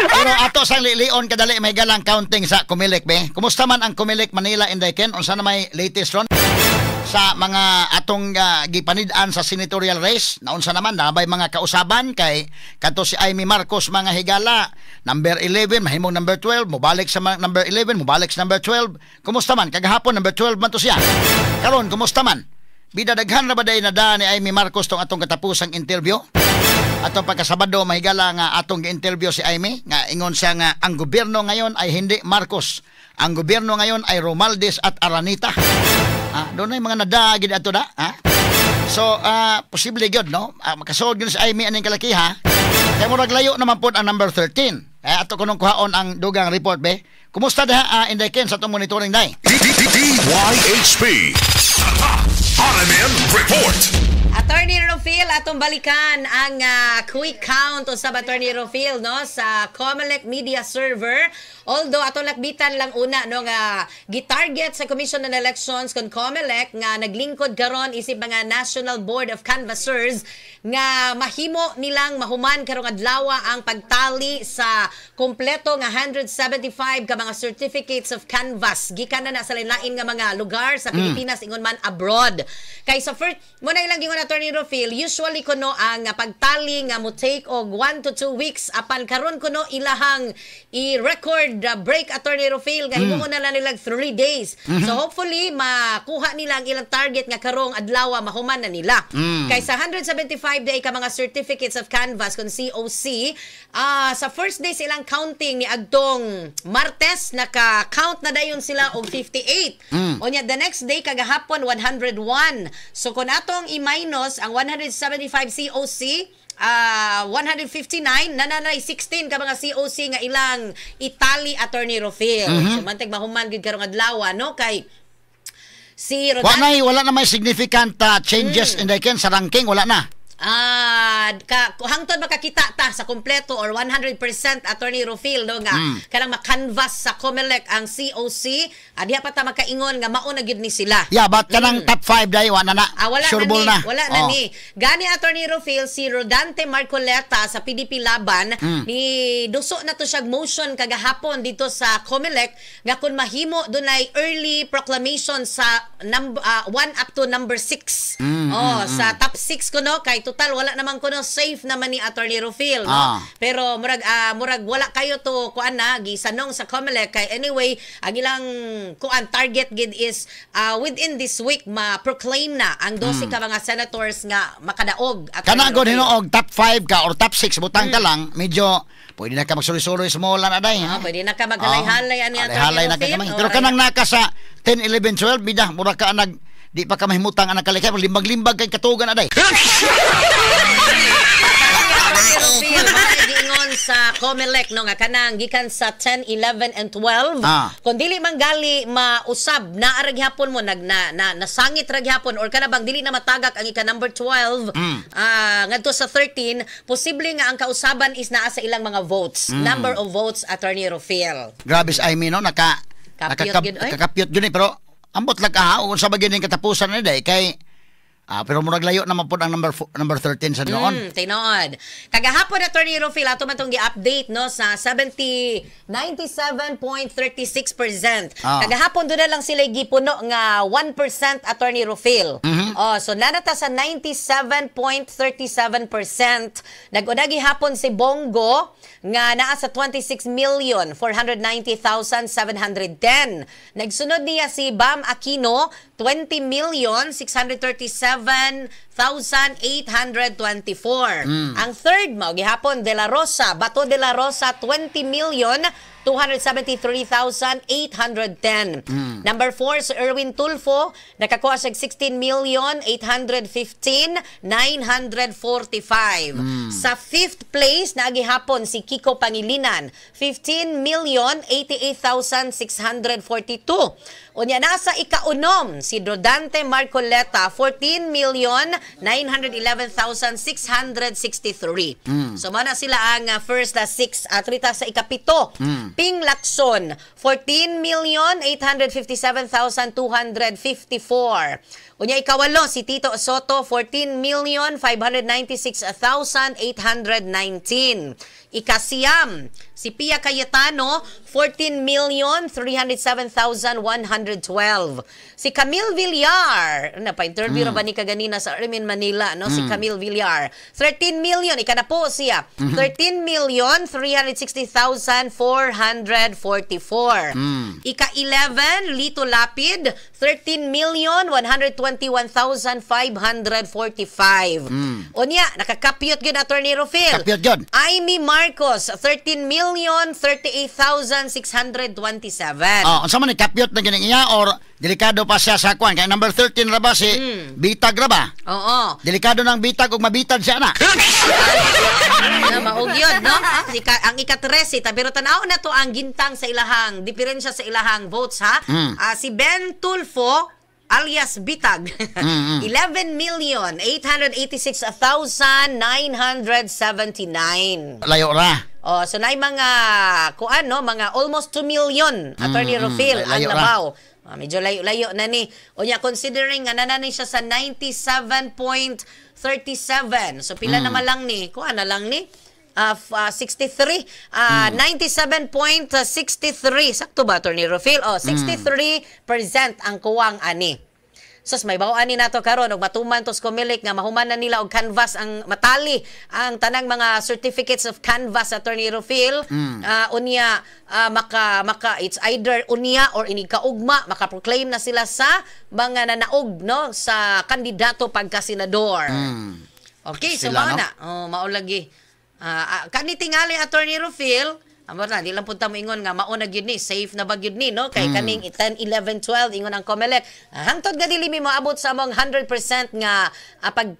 Pero ato sang lilion kadali may galang counting sa Comelec be. Kumusta man ang Comelec Manila, Inday Ken? Unsa na may latest ron sa mga atong gipanid-an sa senatorial race? Naunsa naman na bay mga kausaban kay kadto si Imee Marcos, mga higala, number 11 mahimong number 12, mobalik sa number 11, mobalik sa number 12. Kumusta man kagahapon? Number 12 man to siya. Karon kumusta man? Bida, daghan ra ba day nada ni Imee Marcos tong atong katapusang interview? Atong pagkasabado, mahigala, nga atong gi-interview si Imee nga ingon siya nga ang gobyerno ngayon ay hindi Marcos. Ang gobyerno ngayon ay Romualdez at Araneta. Ah, doon na yung mga nada gid ato da, ha? So, posible gyud, no? Makasuod gyud si Imee aning kalakiha. Kay murag layo naman pod ang number 13. Eh, ato kunong kuhaon ang dugang report be. Kumusta diha, Inday Ken, sa atong monitoring day? DYHP. RMN Report. Attorney Rofil, atong balikan ang quick count usab, Attorney Rofil, no, sa Comelec Media Server. Although atong lakbitan lang una, no, nga gitarget sa Commission on Elections kon Comelec nga naglingkod karon isip mga National Board of Canvassers nga mahimo nilang mahuman karong adlaw ang pagtali sa kompleto nga 175 ka mga certificates of canvass gikan na na sa lain-lain nga mga lugar sa Pilipinas ingon man abroad. Kay sa first mo na ilang gingon, Attorney Rofil, usually kuno ang pagtali nga mo take og 1 to 2 weeks, apan karon kuno ilahang i-record break, Attorney Rofil, nga himuon na lang nila 3 days. So hopefully makuha nila ang ilang target nga karong adlaw mahuman na nila. Kay sa 175 day ka mga certificates of canvass kon COC, sa first day silang counting ni adtong Martes, naka-count na dayon sila og 58. Unya the next day kagahapon, 101. So kung atong i-minus ang 175 COC, 159 nananay 16 ka mga COC nga ilang itali, Attorney Rofil. So manteg mahuman gid karong adlaw, no, kay si Wala na may significant changes in the Ken sa ranking, wala na. Ka hangtod makakita ta sa kompleto or 100%, Attorney Rofil, no, nga kanang makanvas sa COMELEC ang COC, diha pa ta makaingon nga mao na gyud ni sila. Yeah, but kanang top 5 day wala na. Ah, wala Sure na ball ni. Na. Wala na Oh. ni. Gani, Attorney Rofil, si Rodante Marcoleta sa PDP Laban, ni duso na to siya motion kagahapon dito sa COMELEC nga kung mahimo dunay early proclamation sa number 1 up to number 6. Oh, sa top 6 kuno, kay total wala naman kuno, safe naman ni Attorney Rofil, no? Pero murag wala kayo to kuan na gisanong sa COMELEC kay anyway ang ilang kuan target gid is within this week ma-proclaim na ang 12 ka mga senators nga makadaog, Attorney Kana gud Rofil. Hinuog top 5 ka or top 6 butang ka lang, medyo pwede na ka magsuloy-suloy sa mall na day. Ah, Ha? pwede na ka maghalay-halay ani, Attorney Halay-halay na ka Rofil. gamay. Pero kanang naka sa 10, 11, 12 bida, mura ka nag di pa ka mahimutang ang kalikay, limbag-limbag kay katugan aday. Attorney Rofil, mao giingon sa COMELEC, no, nga kanang gikan sa 10, 11 and 12. Kung dili man gali mausab naa ra gihapon mo nag na, na nasangit ra gihapon or kana bang dili na matagak ang ika number 12 ngadto sa 13, posible nga ang kausaban is naa sa ilang mga votes. Number of votes, Attorney Rofil. Grabe si Imee, no, naka Kapyot gyud, oy. Nakakapyot gyud eh, pero ambot lang ka ha, unsa ba gyud ning katapusan ni day kay pero murag layo naman pod ang number 13 sa noon. Tinuod. Kagahapon, Attorney Rofil, ato man tong gi-update, no, sa 70 97.36%. Kagahapon doon na lang sila gipuno nga 1%, Attorney Rofil. Oh, so nanata sa 97.37%. Nag-una gihapon si Bong Go nga naa sa 26,490,710. Nagsunod niya si Bam Aquino, 20,637,824. Ang third mao gihapon De La Rosa, Bato de la Rosa, 20,273,810. Number 4 si Erwin Tulfo, nakakuha siya 16,815,945. Sa fifth place naa gihapon si Kiko Pangilinan, 15,088,642. Unya nasa ikaunom si Rodante Marcoleta, 14 million 911,663. So mao na sila ang first six atrita sa ikapito. Ping Lacson, 14,857,254. Unya ikawalo si Tito Sotto, 14,596,819. Ikasiyam si Pia Cayetano, 14,307,112. Si Camille Villar, na pa-interview ra ba ni kaganina sa Ermin Manila, no? Si Camille Villar, 13 million, ikanapo siya. 13,360,444. Ika-11, Lito Lapid, 13,121,545. Unya, nakakapyot gyud, Attorney Rofil. Kapyot gyud. Imee Marcos, 13,038,627. Oh, unsa man ni, kapyot na gini iya or delikado pa siya sa kwan? Kay number 13 ra ba si Bitag ra ba? Oo. Delikado ng bitag ug mabitag siya na. Na maog yun, no? Ang ika-13, ta, pero tanaw na to ang gintang sa ilahang, diferensya sa ilahang votes, ha? Si Ben Tulfo, alias Bitag, 11,886,979. Layo ra. Oh, so naay mga kuan, no, mga almost 2 million, Attorney Rofil, ang Layo ra. labaw. Ah, medyo layo-layo na ni. Unya considering nga nana ni siya sa 97.37. So pila naman lang ni? Kuan na lang ni? 63, 97.63, sakto ba, Attorney Rofil? Oh, 63% ang kuwang ani. Sus, may bawo ani nato karon og matuman tos Comelec nga mahuman na nila og canvas, ang matali ang tanang mga certificates of canvas, Attorney Rofil. Unya maka maka it's either unya or inig kaugma maka-proclaim na sila sa mga nanaog, no, sa kandidato pagka-senador. Okay, so Sila, mao no? na. Oh, mao lagi. Kani tingali, Attorney Rofil, amo na, di lang punta mo ingon nga mao na gyud ni, safe na ba gyud ni, no? Kay kaning 10, 11, 12 ingon ang COMELEC. Hangtod nga dili mi moabot sa among 100% nga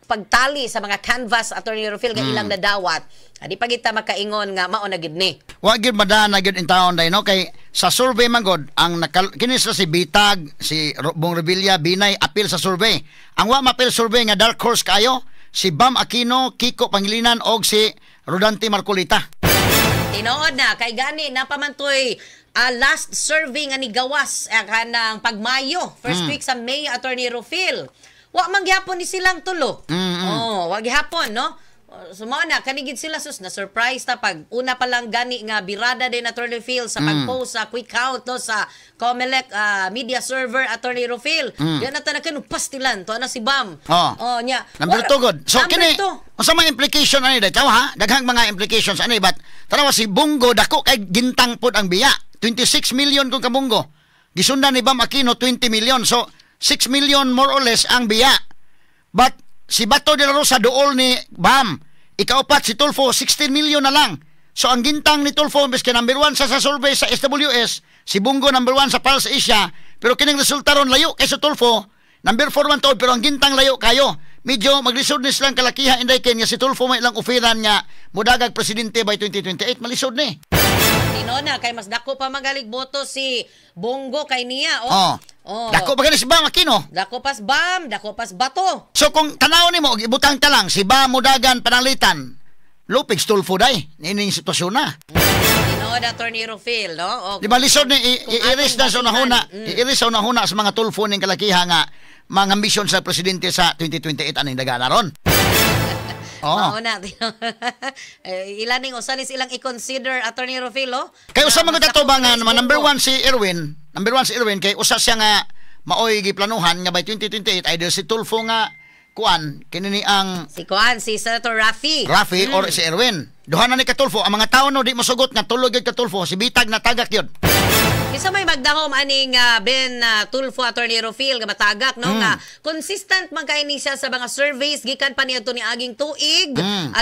pagtali sa mga canvas, Attorney Rofil, nga ilang nadawat. Di pa kita makaingon nga mao na gyud ni. Wa gyud madaan na gyud in taon day, no, kay sa survey man gud ang nakal kini sila si Bitag, si Bong Revilla, Binay apil sa survey. Ang wa mapil survey nga dark horse kayo si Bam Aquino, Kiko Pangilinan og si Rodante Marcoleta. Tinuod na kay gani napamantoy last survey nga ni gawas kanang pagmayo, first week sa May, Attorney Rofil. Wa man gihapon ni silang tulo. Oh, wa gihapon, no? So mao na kanigid sila, sus, na surprise ta pag una pa lang gani nga birada din, Attorney Phil, sa pag-post sa quick count, no, sa Comelec media server, Attorney Rofil. Di na ta na pastilan to na si Bam. Oh. Oh, nya. Number 2 good. So Number kini 2. Unsa mga implication ani day? Tawa ha, daghang mga implications ani, but tanawa si Bong Go, dako kay gintang pod ang biya. 26 million kung kabunggo. Gisundan ni Bam Aquino, 20 million. So 6 million more or less ang biya. But si Bato de la Rosa duol ni Bam. Ikaupat si Tulfo, 16 million na lang. So ang gintang ni Tulfo, biski number 1 sa survey sa SWS, si Bong Go number 1 sa Pulse Asia, pero kining resulta ron layo kay sa Tulfo, number 4 man tuod, pero ang gintang layo kayo. Medyo maglisod ni silang kalakiha inday ken nga si Tulfo may ilang oferan nga mudagag presidente by 2028, malisod ni. Tinuod na kay mas dako pa magalig boto si Bong Go kay niya, oh. Oh. Oh. Dako pa gani si Bam Aquino. Dako pas Bam, dako pas Bato. So kung tanaw nimo og ibutang ta lang si Bam mudagan pananglitan, lupig Tulfo day nining sitwasyon na. Tinuod, Attorney Rofil, no? O, Di ba lisod ni kung iiris na atong sa unahuna, iiris sa unahuna sa mga Tulfo ning kalakiha nga mga ambisyon sa presidente sa 2028 aning dagana ron. Oh. Mao na. Eh, ilan ning usa ni silang i-consider, Attorney Rofil, oh? Kay usa Na man mas gud ato dako ba nga kay naman number Bong Go. 1 si Erwin, number 1 si Erwin kay usa siya nga maoy giplanuhan nga by 2028 either si Tulfo nga kuan kini ni ang Si Kuan, si Senator Raffy. Raffy or si Erwin. Duha na ni Katulfo. Ang mga tao no di mosugot nga tulo gyud Katulfo, si Bitag na tagak yun. Kinsa may magdahom aning Ben Tulfo, Attorney Rofil, nga matagak, no, nga consistent man kay ni siya sa mga surveys gikan pa niadto ni aging tuig,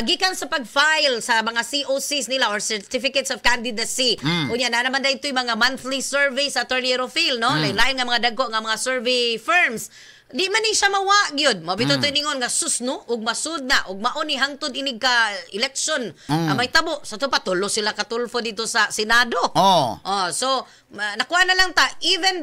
gikan sa pag-file sa mga COCs nila or certificates of candidacy. Unya na naman daytoy mga monthly surveys, Attorney Rofil, no, lain-lain nga mga dagko nga mga survey firms. Di man ni siya mawa gyud. Mao bitaw to ningon nga sus no, ug masud na ug mao ni hangtod inig ka election. May tabo sa to pa tulo sila ka Tulfo dito sa Senado. Oh, so nakuha na lang ta even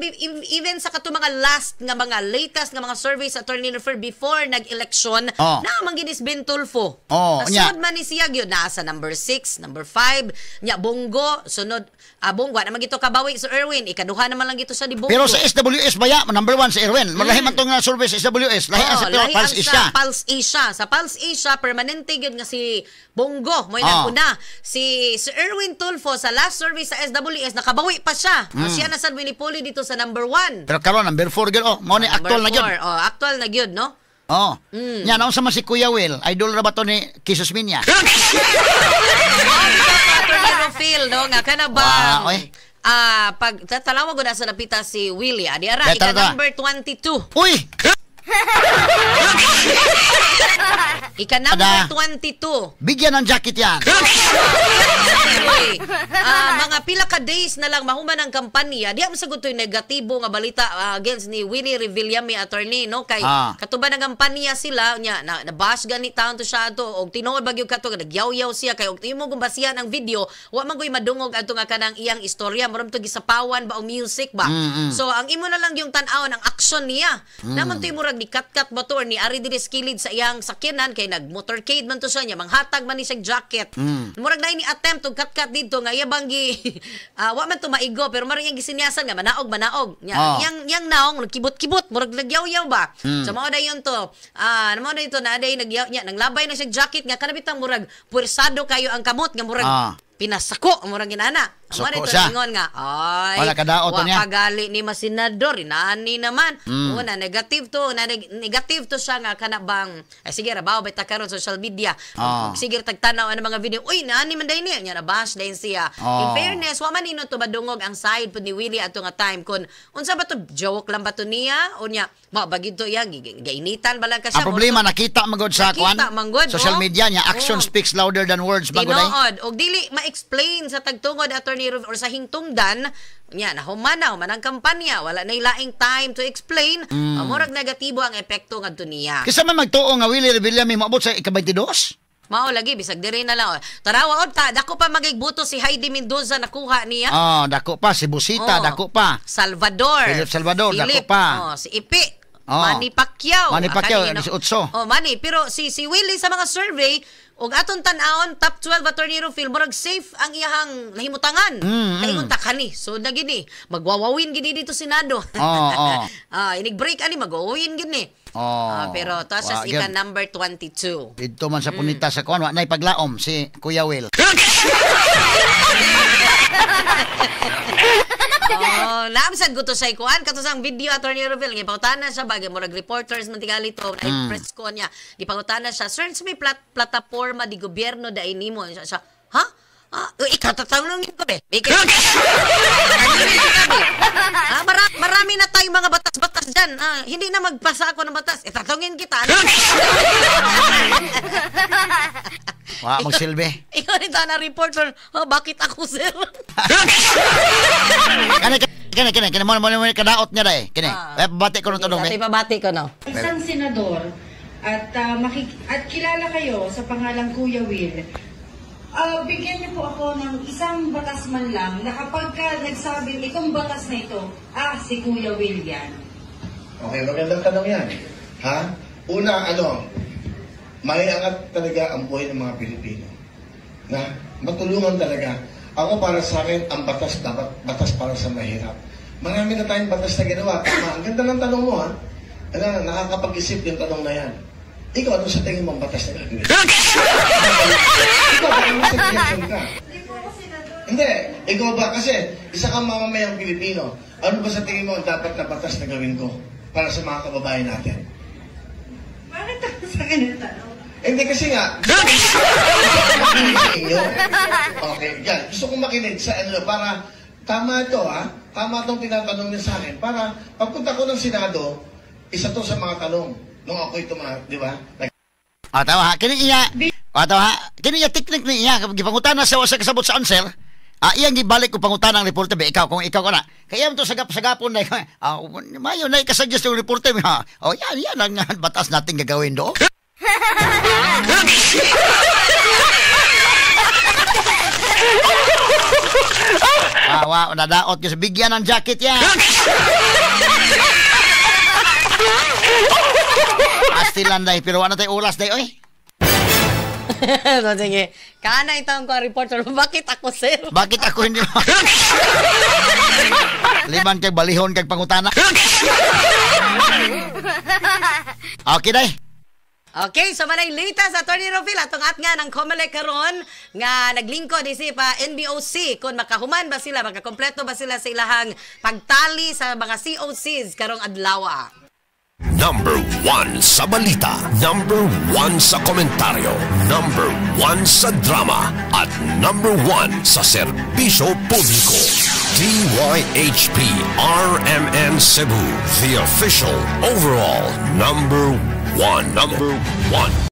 sa kato mga last nga mga latest nga mga surveys, Attorney Refer, before nag-election na man gid is Ben Tulfo. Nya. Sunod man ni siya gyud naa sa number 6, number 5, nya Bong Go sunod, Bong Go na man gito kabawi sa Erwin, ikaduha naman lang gito siya ni Bong Go. Pero sa SWS baya, number 1 si Erwin. Malahi man tong survey sa SWS. Lahi ang Oo, sa lahi Pulse ang Asia. sa Pulse Asia. Sa Pulse Asia, permanente gyud nga si Bong Go mo naguna. Si si Erwin Tulfo sa last survey sa SWS nakabawi pa siya. Siya na sad minipuli dito sa number 1. Pero karon number 4 gyud oh. Mao ni actual na gyud. Oh, actual na gyud, no? Oh. Nya naunsa man si Kuya Will? Idol ra ba to ni Jesus Minya? Attorney Rofil, no, nga kana bang Wa, oy. Pag talawag ko na sa napita si Willie, adi ara Tara, ika tara. number 22. Uy! Ika number Ada. 22. Bigyan ng jacket yan. Anyway, mga pila ka days na lang mahuman ang kampanya. Di mo sagot to'y negatibo nga balita against ni Willie Revillame, attorney, no? Kay katuban ng kampanya sila nya na, na-bash gani taon to siya ato og tinuod ba gyud kato nagyaw-yaw siya kay og imo kung basihan ang video, wa man goy madungog adto nga kanang iyang istorya, murag to gisapawan ba og music ba. So ang imo na lang yung tan-awon ang action niya. Naman to'y murag ni kat-kat ba to or ni ari diri sa kilid sa iyang sakyanan kay nag-motorcade man to siya niya, manghatag man ni siya jacket. Murag na ni attempt og kat-kat dito nga iya bang gi wa man to maigo pero murag iyang gisinyasan nga manaog manaog. Nya iyang iyang naong nagkibot-kibot, murag nagyaw-yaw ba. So mao dayon to. Mao dayon to na day nagyaw nya nanglabay na siya jacket nga kanabitang murag puwersado kayo ang kamot nga murag pinasako murag ginana. Mao Suko to siya. ingon nga ay Wala kadaot to wa niya. pagali ni masenador inaani naman. Una negative to, na negative to siya nga kana bang ay sige ra bawo bita karon social media. Sige tagtanaw ang mga video. Uy, naani man day niya nya na bash dayon siya. In fairness, wa man nino to madungog ang side pud ni Willie ato nga time kun unsa ba to, joke lang ba to niya o nya mo bagid to iya gainitan ba lang ka siya. Ang problema nakita magod sa Nakita kwan. man gud, Social oh. media niya, action speaks louder than words ba gud ay? Tinuod. Og dili ma-explain sa tagtungod, Attorney Ruf, or sa hingtungdan nya nahuman na human ang kampanya, wala na laing time to explain. Murag negatibo ang epekto ngadto niya. Kisa man magtuo nga Willie Revillame moabot sa ika-22? Mao lagi bisag diri na lang. Tarawa od ta dako pa magigbuto si Heidi Mendoza nakuha niya. Oh, dako pa si Busita, dako pa. Salvador. Philip Salvador, dako Philip, pa. Oh, si Ipi. Oh. Manny Pacquiao. Manny Pacquiao, Kanino- 18. Oh, Manny. Pero si si Willie sa mga survey, ug atong tan-awon top 12, Attorney Rufil, murag safe ang iyahang nahimutangan. Kay ingon ta kani. So na gini, magwawawin gini dito Senado. Oo, oo. Inig break ani magwawin gini. Oh. Ah, pero to siya Wa, ika gyud. number 22. Dito man sa punita sa kuan, wa nay paglaom si Kuya Will. Oh, naamsad ko to sa ikuan kato sang video, Attorney Rufil, gipangutana siya bagay murag reporters man tingali to ay press ko niya. Gipangutana siya, "Sir, sa may plataporma di gobyerno dai nimo?" Siya, siya, "Ha? Ah, ikaw tatanungin ko be. Ah, marami na tayong mga batas-batas dyan. Ah, hindi na magpasa ako ng batas. Eh, tatanungin kita. Ano?" Wa magsilbi. Ikaw rin na reporter. "Oh, bakit ako, sir?" Kani kani kani kani mo mo mo kadaot niya dai. Kini. Eh, bati ko nung tanong Ate, be. pabati ko, no? Isang senador at at kilala kayo sa pangalang Kuya Will. Bigyan niyo po ako ng isang batas man lang na kapag ka nagsabi itong batas na ito, si Kuya Will yan. Okay, magandang tanong yan. Ha? Una, ano, maiangat talaga ang buhay ng mga Pilipino. Na matulungan talaga. Ako para sa akin, ang batas dapat batas para sa mahirap. Marami na tayong batas na ginawa. Tama. Ang ganda ng tanong mo, ha? Ano, nakakapag-isip yung tanong na yan. Ikaw, ano sa tingin mo ang batas na gagawin? Ikaw, baka may suggestion ka. Hindi po ako senador. Hindi. Ikaw ba? Kasi isa kang mamamayang Pilipino. Ano ba sa tingin mo ang dapat na batas na gawin ko para sa mga kababayan natin? Bakit ako sa akin ang tanong? Hindi kasi nga, gusto ko makinig sa inyo. Okay, yan. Gusto kong makinig sa ano para tama ito ha. Tama itong tinatanong niya sa akin. Para pagpunta ko ng Senado, isa to sa mga tanong nung ako'y di ba? Ah, tawa ha. Kini iya. Ah, tawa ha. Kini iya technique ni iya. Gipangutana sa wa sa kasabot sa answer. Iyang gibalik ko pangutana ang reporter ba ikaw kung ikaw ka na. Kaya to sagap sagapon na mayo na ikasuggest yung reporter ha. Oh, yan yan ang batas natin gagawin do. Wow, nadaot ko sa bigyan ng jacket yan. Astilan day, pero ano tayo oras day, oy? So, sige. Kana itong ko reporter, bakit ako, sir? Bakit ako hindi? Liman kag balihon kag pangutana. Okay, day. Okay, so manay latest Attorney Rofil atong at nga ng COMELEC karon nga naglingkod isip pa NBOC kung makahuman ba sila, makakompleto ba sila sa ilahang pagtali sa mga COCs karong adlaw. Number 1 sa balita, number 1 sa komentaryo, number 1 sa drama, at number 1 sa serbisyo publiko. DYHP RMN Cebu, the official overall number 1. Number 1.